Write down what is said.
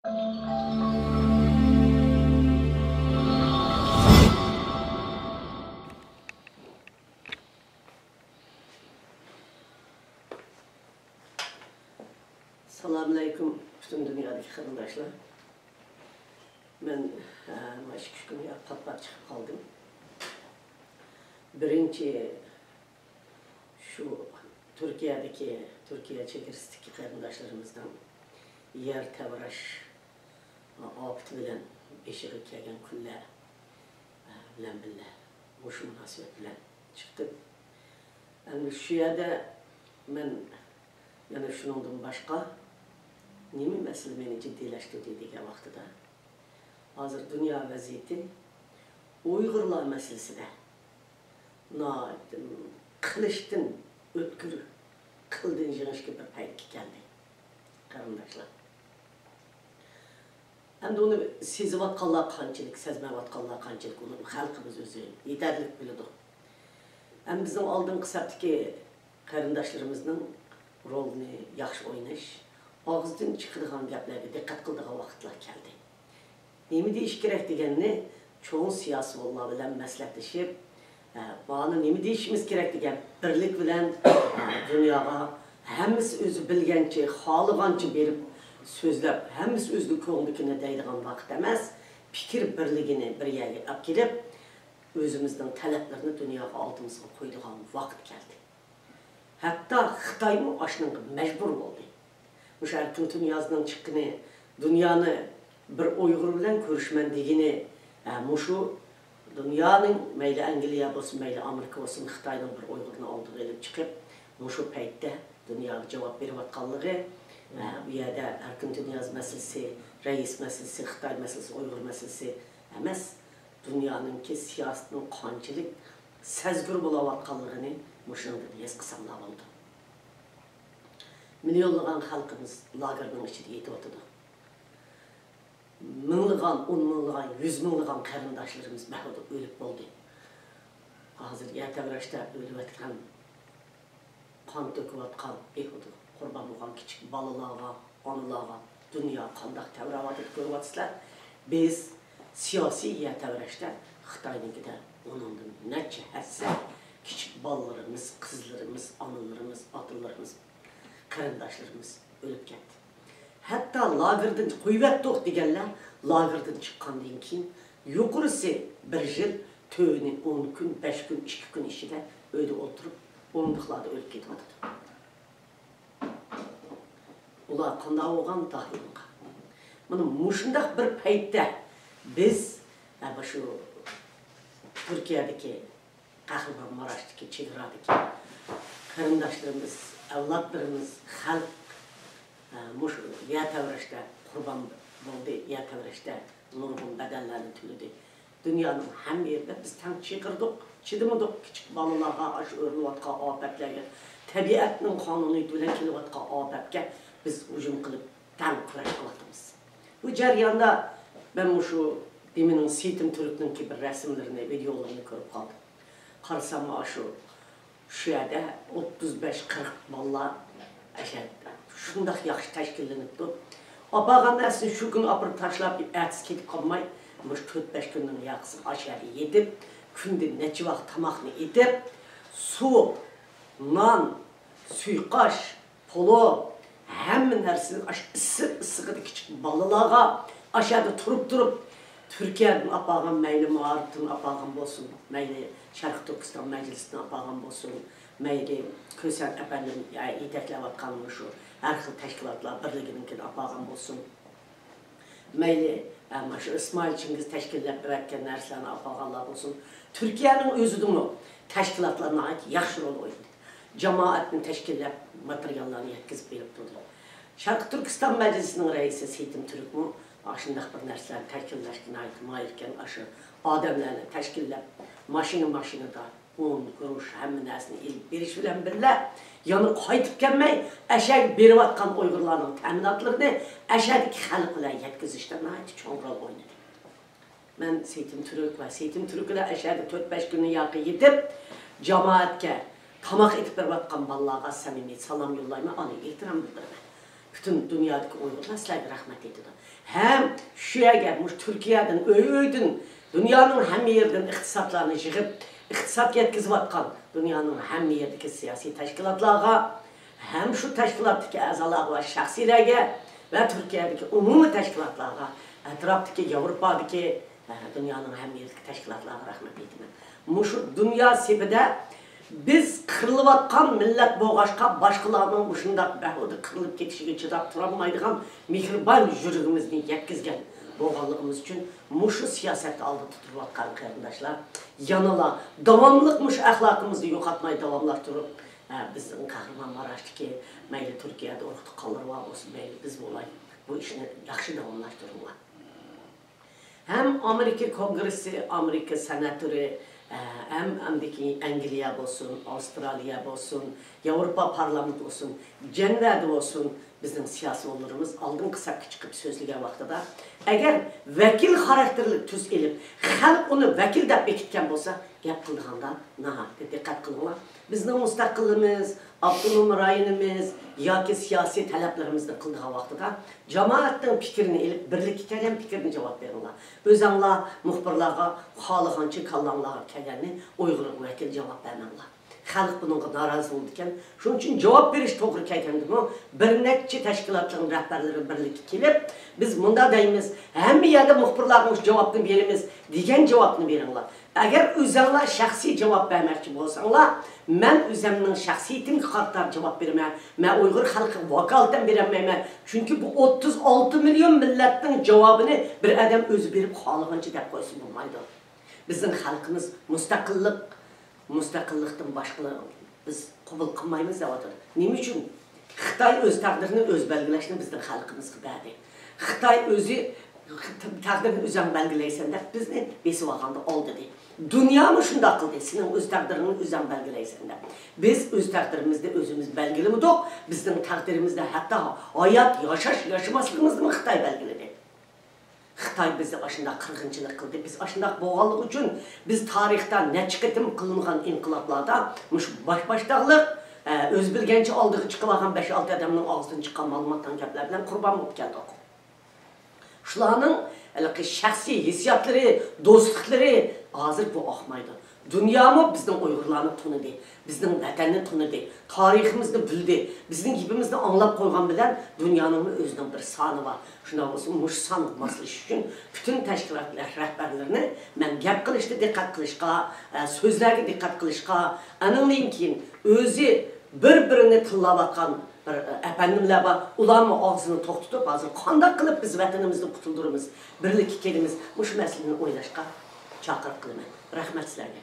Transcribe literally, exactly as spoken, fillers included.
سالامۇئەلەيكۇم، پۈتۈن دۇنيادىكى قېرىنداشلار. مەن، ئە، مانا ئىككى، ئۈچ كۈن يا پات-پات چىقىپ قالدىم. بىرىنچى، شۇ تۈركىيەدىكى، تۈركىيە چېگرىسىدىكى قېرىنداشلىرىمىزنىڭ يەر تەۋرەش ئاپىتى بىلەن بېشىغا كەلگەن كۈنلەر بىلەن بىللە، مۇشۇ مۇناسىۋەت بىلەن چىقتىم. ئەمدى شۇ يەردە مەن يەنە شۇنىڭدىن باشقا نېمە مەسىلە مېنى جىددىيلەشتۈردى دېگەن ۋاقتىدا، ھازىر دۇنيا ۋەزىيىتى ئۇيغۇرلار مەسىلىسىدە ناھايىتى قىلىچتىن ئۆتكۈر، قىلدىن يېڭىشكە بىر پەيتكە كەلدى، قېرىنداشلار. ئەمدى ئۇنى سېزىۋاتقانلار قانچىلىك، سەزمەيۋاتقانلار قانچىلىك، ئۇنى خەلقىمىز ئۆزى يېتەرلىك بىلىدۇ. ئەمدى بىزنىڭ ئالدىنقى سەپتىكى قېرىنداشلىرىمىزنىڭ رولىنى ياخشى ئويناش، ئاغزىدىن چىقىدىغان گەپلەرگە دىققەت قىلىدىغان ۋاقىتلار كەلدى. نېمە دېيىش كېرەك دېگەننى چوڭ سىياسىيونلار بىلەن مەسلىھەتلىشىپ، ئە، مانا نېمە دېيىشىمىز كېرەك دېگەن بىرلىك بىلەن، ئە، دۇنياغا ھەممىسى ئۆزى بىلگەنچە، خالىغانچە بېرىپ سۆزلەپ، ھەممىسى ئۆزىنىڭ كۆڭلىدىكىنى دەيدىغان ۋاقىت ئەمەس، پىكىر بىرلىكىنى بىر يەرگە ئەپ كېلىپ، ئۆزىمىزنىڭ تەلەپلىرىنى دۇنياغا ئالدىمىزغا قويىدىغان ۋاقىت كەلدى. ھەتتا خىتايمۇ ئاشۇنىڭغا مەجبۇر بولدى. مۇشۇ ئەركىن تۇنىيازنىڭ چىققىنى، دۇنيانى بىر ئۇيغۇر بىلەن كۆرۈشىمەن دېگىنى، ھە، مۇشۇ دۇنيانىڭ مەيلى ئەنگلىيە بولسۇن، مەيلى ئامېرىكا بولسۇن، خىتاينىڭ بىر ئۇيغۇرنى ئالدىغا ئېلىپ چىقىپ، مۇشۇ پەيتتە دۇنياغا جاۋاب بېرىۋاتقانلىقى، ھە، بۇ يەردە ئەركىن تۇنىياز مەسىلىسى، رەئىس مەسىلىسى، خىتاي مەسىلىسى، ئۇيغۇر مەسىلىسى ئەمەس، دۇنيانىڭكى سىياسىتىنىڭ قانچىلىك سەزگۈر بولاۋاتقانلىقىنى مۇشۇنىڭدىن ھېس قىلساڭلار بولىدۇ. مىليونلىغان خەلقىمىز لاگېرنىڭ ئىچىدە يېتىۋاتىدۇ. مىڭلىغان، ئون مىڭلىغان، يۈز مىڭلىغان قېرىنداشلىرىمىز بەھۇدە ئۆلۈپ بولدى. ھازىر يەر تەۋرەشتە ئۆلۈۋاتقان، قان تۆكۈۋاتقان، بىھۇدە قۇربان بولغان كىچىك بالىلارغا، ئانىلارغا دۇنيا قانداق تەۋرەۋاتىدۇ كۆرۈۋاتىسىلەر. بىز سىياسىي يەر تەۋرەشتە خىتاينىڭكىدە ئۇنىڭدىن نەچچە ھەسسە كىچىك بالىلىرىمىز، قىزلىرىمىز، ئانىلىرىمىز، ئاتىلىرىمىز، قېرىنداشلىرىمىز ئۆلۈپ كەتتى. ھەتتا لاگېردىن قويۇۋەتتۇق دېگەنلەر لاگېردىن چىققاندىن كېيىن يۇقىرىسى بىر يىل، تۆۋىنى ئون كۈن، بەش كۈن، ئىككى كۈن ئىچىدە ئۆيدە ئولتۇرۇپ، ئورۇندۇقلاردا ئۆلۈپ كېتىۋاتىدۇ. ئۇلار قانداق بولغان، داھىيلىق. مانا مۇشۇنداق بىر پەيتتە بىز، ھە، مۇشۇ تۈركىيەدىكى قەھرىمانماراشتىكى چېگرادىكى قېرىنداشلىرىمىز، ئەۋلادلىرىمىز، خەلق، ئە، مۇشۇ يەر تەۋرەشتە قۇربان بولدى، يەر تەۋرەشتە نۇرغۇن بەدەللەرنى تۆلىدى. دۇنيانىڭ ھەممە يېرىدە بىز تەڭ چىقىردۇق، چىدىمىدۇق. كىچىك بالىلارغا، ئاشۇ ئۆرۈلۈۋاتقان ئاپەتلەرگە، تەبىئەتنىڭ قانۇنىيىتى بىلەن كېلىۋاتقان ئاپەتكە بىز ھۇجۇم قىلىپ، تەڭ كۈرەش قىلىۋاتىمىز. بۇ جەرياندا مەن مۇشۇ دېمىنىڭ سېيىتىم تۈركنىڭكى بىر رەسىملىرىنى، ۋىدېئولىرىنى كۆرۈپ قالدىم. قارىسام، ئاشۇ، شۇ يەردە ئوتتۇز بەش، قىرىق بالىلار ئەشە شۇنداق ياخشى تەشكىللىنىپتۇ. ئاپارغان نەرسىنى شۇ كۈنى ئاپىرىپ تاشلاپ، ئەتىسى كېتىپ قالماي، مۇشۇ تۆت، بەش كۈننىڭ ياقىسىغا ئاشۇ يەردە يېتىپ، كۈندە نەچچە ۋاق تاماقنى ئېتىپ، سۇ، نان، سۇيقاش، پولۇ، ھەممە نەرسىنى ئاشۇ ئىسسىق ئىسسىقىدا كىچىك بالىلارغا ئاشۇ يەردە تۇرۇپ تۇرۇپ، تۈركىيەدىن ئاپارغان، مەيلى مائارىپتىن ئاپارغان بولسۇن، مەيلى شەرقىي تۈركىستان مەجلىسىدىن ئاپارغان بولسۇن، مەيلى كۆسەن ئەپەندىم يېتەكلەۋاتقان مۇشۇ ھەر خىل تەشكىلاتلار بىرلىكىنىڭكىدىن ئاپارغان بولسۇن. مەيلى، ئە، مۇشۇ ئىسمائىل چىڭگىز تەشكىللەپ بېرىۋەتكەن نەرسىلەرنى ئاپارغانلار بولسۇن، تۈركىيەنىڭ ئۆزىدىمۇ تەشكىلاتلار ناھايىتى ياخشى رول ئوينىدى. جامائەتنى تەشكىللەپ، ماتېرىياللارنى يەتكۈزۈپ بېرىپ تۇردى. شەرقىي تۈركىستان مەجلىسىنىڭ رەئىسى سېيىتىم تۈركمۇ ئاشۇنداق بىر نەرسىلەرنى تەشكىللەشكە ناھايىتى ماھىركەن. ئاشۇ ئادەملەرنى تەشكىللەپ، ماشىنا، ماشىنىدا ئۇن، گۇرۇچ، ھەممە نەرسىنى ئېلىپ بېرىش بىلەن بىللە، يەنە قايتىپ كەلمەي، ئەشەگە بېرىۋاتقان ئۇيغۇرلارنىڭ تەمىناتلىرىنى ئەشەدىكى خەلق بىلەن يەتكۈزۈشتە ناھايىتى چوڭ رول ئوينىدى. مەن سېيىتىم تۈرك ۋە سېيىتىم تۈرك بىلەن ئەشەدە تۆت، بەش كۈننى ياقى يېتىپ، جامائەتكە تاماق ئېتىپ بېرىۋاتقان بالىلارغا سەمىمىي سالام يوللايمەن، ئالىي ئېھتىرام بىلدۈرىمەن. پۈتۈن دۇنيادىكى ئۇيغۇرلار سىلەرگە رەھمەت ئېيتىدۇ. ھەم شۇ يەرگە، مۇشۇ تۈركىيەدىن، ئۆي-ئۆيدىن، دۇنيانىڭ ھەممە يېرىدىن ئىقتىسادلارنى يىغىپ، ئىقتىساد يەتكۈزۈۋاتقان دۇنيانىڭ ھەممە يېرىدىكى سىياسىي تەشكىلاتلارغا، ھەم شۇ تەشكىلاتتىكى ئەزالارغا ۋە شەخسىيلەرگە ۋە تۈركىيەدىكى ئومۇمىي تەشكىلاتلارغا، ئەتراپتىكى ياۋروپادىكى، ھە، دۇنيانىڭ ھەممە يېرىدىكى تەشكىلاتلارغا رەھمەت ئېيتىمەن. مۇشۇ دۇنيا سېپىدە بىز قىرىلىۋاتقان مىللەت بولغاچقا، باشقىلارنىڭ مۇشۇنداق بىھۇدە قىرىلىپ كېتىشىگە چىداپ تۇرالمايدىغان مېھرىبان يۈرىكىمىزنى يەتكۈزگەن بولغانلىقىمىز ئۈچۈن، مۇشۇ سىياسەتنى ئالدىدا تۇتۇۋاتقان قېرىنداشلار يەنىلا داۋاملىق مۇشۇ ئەخلاقىمىزنى يوقاتماي داۋاملاشتۇرۇپ، ھە، بىزنىڭ قەھرىمانماراشتىكى، مەيلى تۈركىيەدە ئۇرۇق-تۇغقانلىرى بار بولسۇن، مەيلى بىز بولاي، بۇ ئىشنى ياخشى داۋاملاشتۇرۇڭلار. ھەم ئامېرىكا كونگرېسسى، ئامېرىكا سېناتورى، ھەم ئاندىكى ئەنگلىيە بولسۇن، ئاۋسترالىيە بولسۇن، ياۋروپا پارلامېنتى بولسۇن، جەنۋەدە بولسۇن، بىزنىڭ سىياسىيونلىرىمىز ئالدىنقى سەپكە چىقىپ سۆزلىگەن ۋاقتىدا، ئەگەر ۋەكىل خاراكتېرلىك تۈس ئېلىپ، خەلق ئۇنى ۋەكىل دەپ بېكىتكەن بولسا، گەپ قىلىدىغاندا ناھايىتى دىققەت قىلىڭلار. بىزنىڭ مۇستەقىللىقىمىز، ئاپتونوم رايونىمىز ياكى سىياسىي تەلەپلىرىمىزنى قىلىدىغان ۋاقتىدا، جامائەتنىڭ پىكرىنى ئېلىپ، بىرلىككە كەلگەن پىكىرنى جاۋاب بېرىڭلار. ئۆزەڭلار مۇخبىرلارغا خالىغانچە كاللاڭلارغا كەلگەننى ئۇيغۇرغا ۋەكىل جاۋاب بەرمەڭلار. خەلق بۇنىڭغا نارازى بولىدىكەن. شۇنىڭ ئۈچۈن جاۋاب بېرىش توغرا كەلگەندىمۇ، بىر نەچچە تەشكىلاتنىڭ رەھبەرلىرى بىرلىككە كېلىپ، بىز مۇنداق دەيمىز، ھەممە يەردە مۇخبىرلارغا مۇشۇ جاۋابنى بېرىمىز، دېگەن جاۋابنى بېرىڭلار. ئەگەر ئۆزەڭلار شەخسىي جاۋاب بەرمەكچى بولساڭلار، مەن ئۆزەمنىڭ شەخسىيىتىمگە قارىتا جاۋاب بېرىمەن. مەن ئۇيغۇر خەلقىگە ۋاكالىتەن بېرەلمەيمەن. چۈنكى بۇ ئوتتۇز ئالتە مىليون مىللەتنىڭ جاۋابىنى بىر ئادەم ئۆزى بېرىپ خالىغانچە دەپ قويسا بولمايدۇ. بىزنىڭ خەلقىمىز مۇستەقىللىق، مۇستەقىللىقتىن باشقىلار بىز قوبۇل قىلمايمىز دەۋاتىدۇ. نېمە ئۈچۈن؟ خىتاي ئۆز تەقدىرىنى ئۆزى بەلگىلەشنى بىزنىڭ خەلقىمىزغا بەردى. خىتاي ئۆزى تەقدىرىنى ئۆزۈڭ بەلگىلەيسەن دەپ بىزنى بېسىۋالغاندا ئالدىدى. دۇنيامۇ شۇنداق قىلدى، سېنىڭ ئۆز تەقدىرىڭنى ئۆزۈڭ بەلگىلەيسەن دەپ. بىز ئۆز تەقدىرىمىزنى ئۆزىمىز بەلگىلىمىدۇق، بىزنىڭ تەقدىرىمىزنى ھەتتا ھايات ياشاش، ياشىماسلىقىمىزنىمۇ خىتاي بەلگىلىدى. خىتاي بىزنى ئاشۇنداق قىرغىنچىلىق قىلدى. بىز ئاشۇنداق بولغانلىقى ئۈچۈن بىز تارىختا نەچچە قېتىم قىلىنغان ئىنقىلابلاردا مۇشۇ باش-، باشتاقلىق، ئە، ئۆزى بىلگەنچە ئالدىغا چىقىۋالغان بەش-ئالتە ئادەمنىڭ ئاغزىدىن چىققان مالىماتاڭ گەپلەر بىلەن قۇربان بولۇپ كەلدۇق. شۇلارنىڭ ھېلىقى شەخسىي ھېسسىياتلىرى، دوستلۇقلىرى ھازىر بۇ ئاقمايدۇ. دۇنيامۇ بىزنىڭ ئۇيغۇرلارنى تونۇدى، بىزنىڭ ۋەتەننى تونۇدى، تارىخىمىزنى بىلدى، بىزنىڭ گېپىمىزنى ئاڭلاپ قويغان بىلەن دۇنيانىڭمۇ ئۆزىنىڭ بىر سانى بار. شۇنداق بولسا مۇشۇ سانغا ماسلىشىش ئۈچۈن پۈتۈن تەشكىلات رەھبەرلىرىنى مەن گەپ قىلىشتا دىققەت قىلىشقا، ئە، سۆزلەرگە دىققەت قىلىشقا، ئانىڭدىن كېيىن ئۆزى بىر-بىرىنى تىللاۋاتقان بىر، ئە، ئەپەندىملەر بار، ئۇلارمۇ ئاغزىنى توختىتىپ، ھازىر قانداق قىلىپ بىز ۋەتىنىمىزنى قۇتۇلدۇرىمىز، بىرلىككە كېلىمىز، مۇشۇ مەسىلىنى ئويلاشقا چاقىرىق قىلىمەن. رەھمەت سىلەرگە.